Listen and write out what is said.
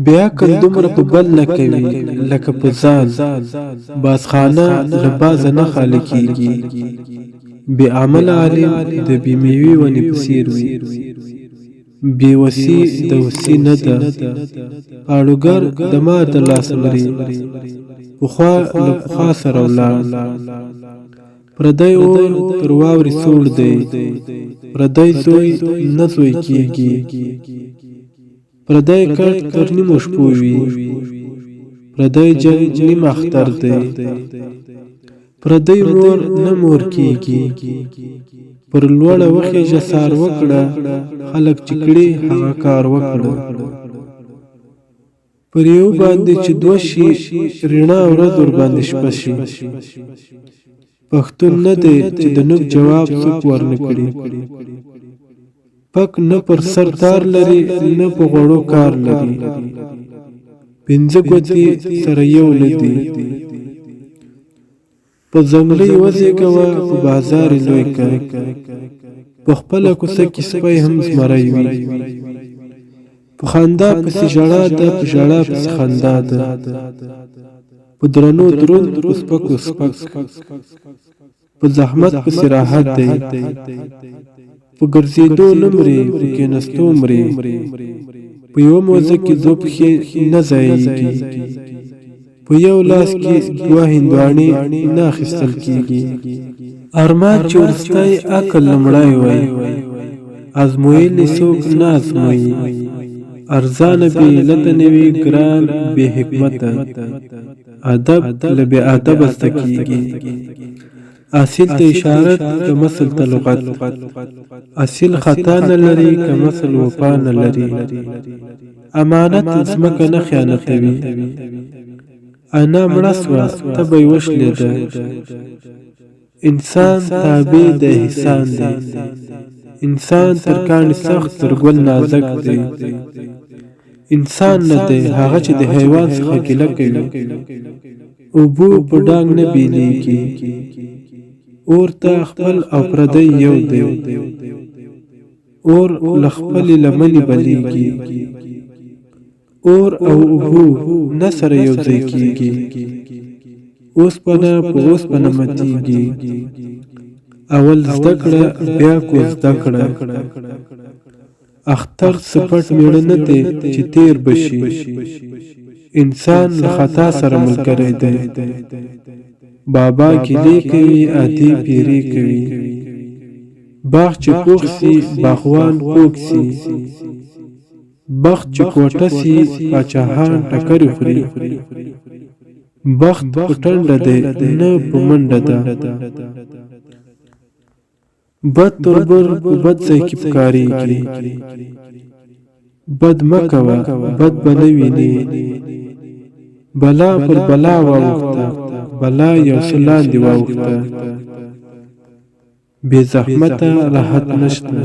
بې عقل دومره په بل نه کوي لکه په ځان. بازخانه له بازه نه خالي کېږي. بې عمله عالم د بې مېوې ونې په څېر وي. بې وسي د وسي نه ده. پاړوګر د مار د لاسه مري. پخوا له پخوا سره ولاړ. پردی اور تر واورې سوړ دی. پردی زوی نه زوی کېږي. پردی کټ تر نیمو شپو وي. پردی جنګ نیم اختر دی. پردۍ مور نه مور کېږي. پر لوړه وخېژه څار وکړه، خلک چې کړي هغه کار وکړه. پر یوه باندې چې دوه شي، رڼا ورځ ورباندې شپه شي. پښتون نه دی چې د نوک جواب څوک ورنه کړي. پک نه پر سر تار لري، نه په غوړو کار لري. پنځه ګوتې سره یو نه دي. په ځنګله یې وزېږوه، په بازار یې لوی که. په خپله کوڅه کې سپی هم زمری وي. په خندا پسې ژړا ده، په ژړا پسې خندا ده. په درنو دروند، په سپکو سپک. په زحمت پسې راحت دی. په ګرځېدو نه مري، په کېناستو مري. په یوه موزه کې دوه پښې نه ځایېږي. په یو لاس کې دوه هندواڼې نه اخیستل کېږي. ارمان چې وروستی عقل لومړی وای. ازمویلی څوک نه ازمويي. ارزانه بې علته نه وي، ګران بې حکمته. ادب له بې ادبه زده کېږي. اصیل ته اشارت کمسل ته لغت. اصیل خطا نه لري، کمسل وفا نه لري. امانت ځمکه نه خیانتوي. انا مړه سوه تبه یې وشلېده. انسان تابع د احسان دی. انسان تر کاڼي سخت تر ګل نازک دی. انسان نه دی هغه چې د حیوان څخه ګیله کوي. اوبه په ډانګ نه بېلېږي. اور ته خپل او پردی یو دی. اور له خپلې لمنې بلېږي. اور او اوبه نه سره یو ځای کېږي. اوسپنه په اوسپنه ماتېږي. اول زده کړه بیا کوزده کړه. اختر څه پټ مېړه نه دی چې تېر به شي. انسان له خطا سره ملګری دی. بابا ګیلې کوي، ادې پیرې کوي. باغ چې پوخ سي، باغوان کوږ سي. بخت چې کوټه سي، پاچاهان ټکرې خوري. بخت په ټنډه دی، نه په منډه ده. بد تربور په بد ځای کې پکارېږي. بد مه کوه، بد به نه وینې. بلا پر بلا واوښته، بلا یو څه لاندې واوښته. بې زحمته راحت نشته.